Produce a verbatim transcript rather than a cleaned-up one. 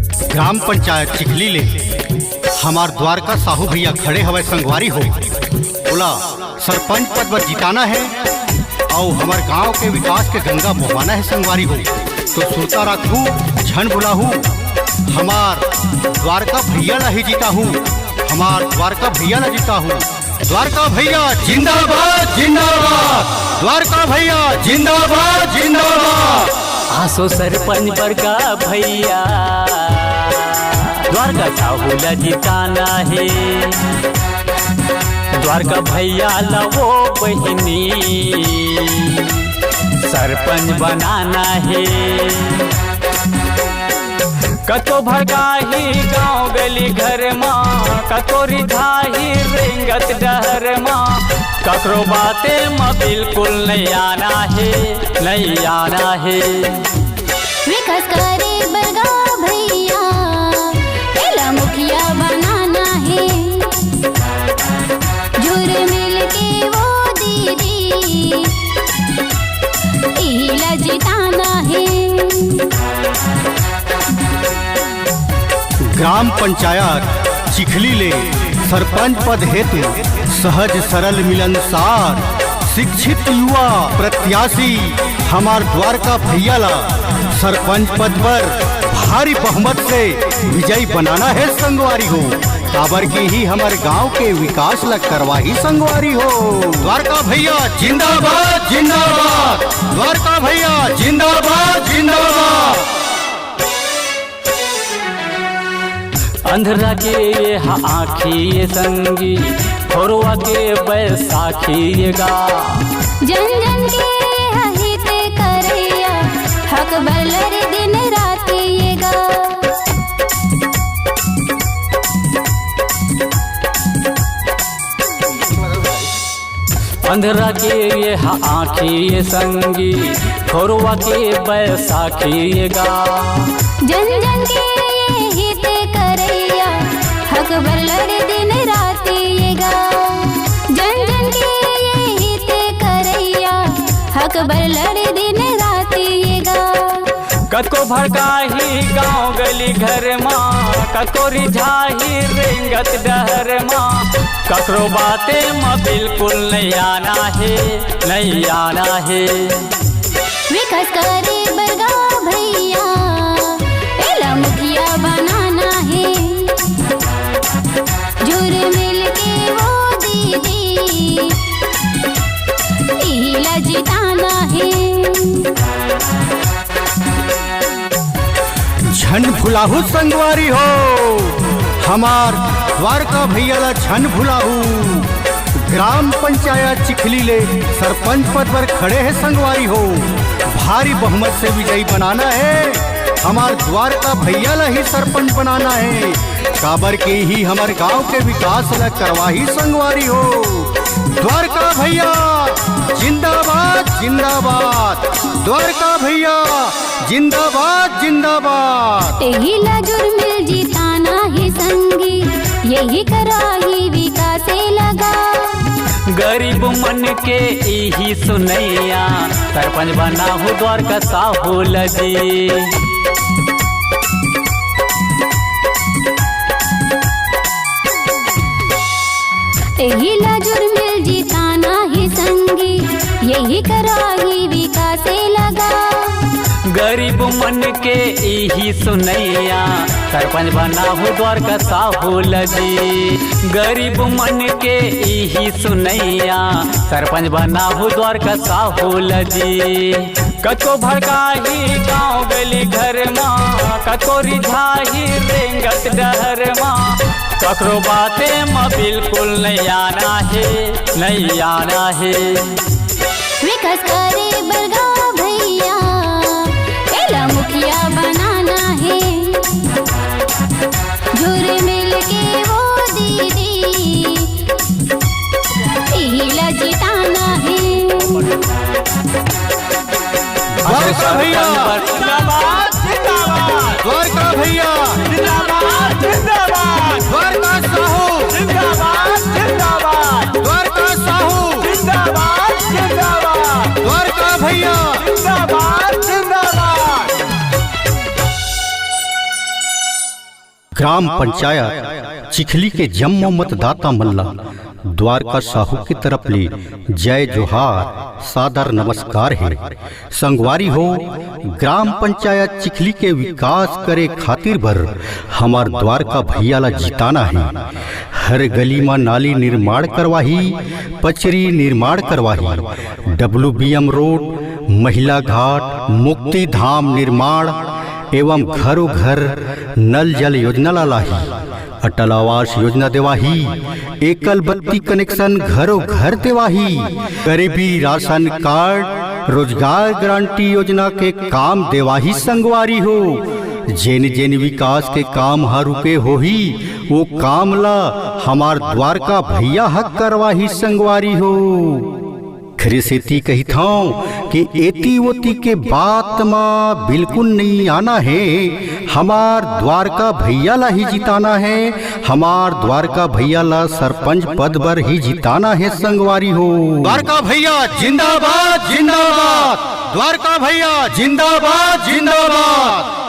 ग्राम पंचायत चिखली ले हमार द्वारका साहू भैया खड़े हवय संगवारी हो। ओला सरपंच पद बर जिताना हे अउ हमर गांव के विकास के गंगा बोहवाना हे संगवारी हो। तो सुरता राखहू, झन भुलाहू, हमार द्वारका भैया ला ही जिताहू, हमार द्वारका भैया ला जिताहू। द्वारका भैया जिंदाबाद, जिंदाबाद। द्वारका भैया जिंदाबाद, जिंदाबाद। आसो सरपंच बड़का भैया, द्वारका साहू ला जिताना हे। द्वारका भैया ला वो बहिनी, सरपंच बनाना हे। कतो भड़काही गांव गली घर मा, कतो रिझाही रेंगत डहर मा, ककरो बाते मा बिल्कुल नइ आना हे, नइ आना हे। विकास करे बड़का भैया, एला मुखिया बनाना हे। जुर मिल के वो दीदी, इला जिताना हे। ग्राम पंचायत चिखली ले सरपंच पद हेतु सहज सरल मिलनसार शिक्षित युवा प्रत्याशी हमार द्वारका भैया ला सरपंच पद पर भारी बहुमत से विजयी बनाना हे संगवारी हो। काबर के ही हमर गांव के विकास ला करवाही संगवारी हो। द्वारका भैया जिंदाबाद, जिंदाबाद। द्वारका भैया जिंदाबाद, जिंदाबाद। अंधरा के ये हा आँखी ये संगी, खोरवा के बैसाखी ये गा। जन जन के ये हा हित करैया, हक बर लड़े दिन रात ये गा। अंधरा के ये हा आँखी ये संगी, खोरवा के बैसाखी ये गा। जन जन के ये हित करैया, हक बर लड़े दिन रात ये गा। जन जन के ये हित करैया, हक बर लड़े दिन रात ये गा। कतको भड़काही गांव गली घर मा, कतको रिझाही रेंगत डहर मा, ककरो बाते मा बिल्कुल नइ आना हे, नइ आना हे। विकास करे बड़का भैया, एला मुखिया बनाना हे। जुर मिल के वो दीदी, इला जिताना हे। झन भुलाहू संगवारी हो, हमार द्वारका भैया ला झन भुलाहू। ग्राम पंचायत चिखली ले सरपंच पद पर खड़े हे संगवारी हो, भारी बहुमत से विजयी बनाना हे। हमार द्वारका भैया ला ही सरपंच बनाना हे, काबर के ही हमर गांव के विकास ला करवाही संगवारी हो। द्वारका भैया जिंदाबाद, जिंदाबाद। द्वारका भैया जिंदाबाद, जिंदाबाद। एही ला जुर्मिल जिताना हे संगी, यही कराही विकासे लगा। गरीब मन के इही सुनैया, सरपंच बनाहू द्वारका साहू ल जी। एही ला जुर्मिल जिताना हे संगी, यही कराही विकासे लगा। गरीब मन के इही सुनैया, सरपंच बनाहू द्वारका साहू ल जी। गरीब मन के इही सुनैया, सरपंच बनाहू द्वारका साहू ल जी। कतको भड़काही गांव गली घर मा, कतको रिझाही रेंगत डहर मा, ककरो बाते मा बिल्कुल नइ आना हे, नइ आना हे। विकास करे बड़का भैया, एला मुखिया बनाना हे। जुर्मिल के वो दीदी, इला जिताना हे। द्वारका भैया जिंदाबाद, जिंदाबाद। द्वारका भैया जिंदाबाद, जिंदाबाद। द्वारका साहू जिंदाबाद, जिंदाबाद। द्वारका साहू जिंदाबाद, जिंदाबाद। द्वारका भैया जिंदाबाद, जिंदाबाद। ग्राम पंचायत चिखली के जम्मो मतदाता मन ला द्वारका साहू के तरफ ले जय जोहार, सादर नमस्कार हे। संगवारी हो, ग्राम पंचायत चिखली के विकास करे खातिर बर हमर द्वारका भैया ला जिताना हे। हर गली म नाली निर्माण करवाही, पचरी निर्माण करवाही, डब्ल्यूबीएम रोड, महिला घाट, मुक्ति धाम निर्माण एवं घरों घर नल जल योजना ला लाही, अटल आवास योजना देवाही, एकल बत्ती कनेक्शन घरों घर देवाही, गरीबी राशन कार्ड, रोजगार गारंटी योजना के काम देवाही संगवारी हो। जेन जेन विकास के काम ह रुके होही, वो काम ला हमार द्वारका भैया ह करवाही संगवारी हो। खरे सेती कहिथंव कि एती ओती के बात म बिल्कुल नइ आना हे। हमार द्वारका भैया ला ही जिताना हे, हमार द्वारका भैया ला सरपंच पद बर ही जिताना हे संगवारी हो। द्वारका भैया जिंदाबाद, जिंदाबाद। द्वारका भैया जिंदाबाद, जिंदाबाद।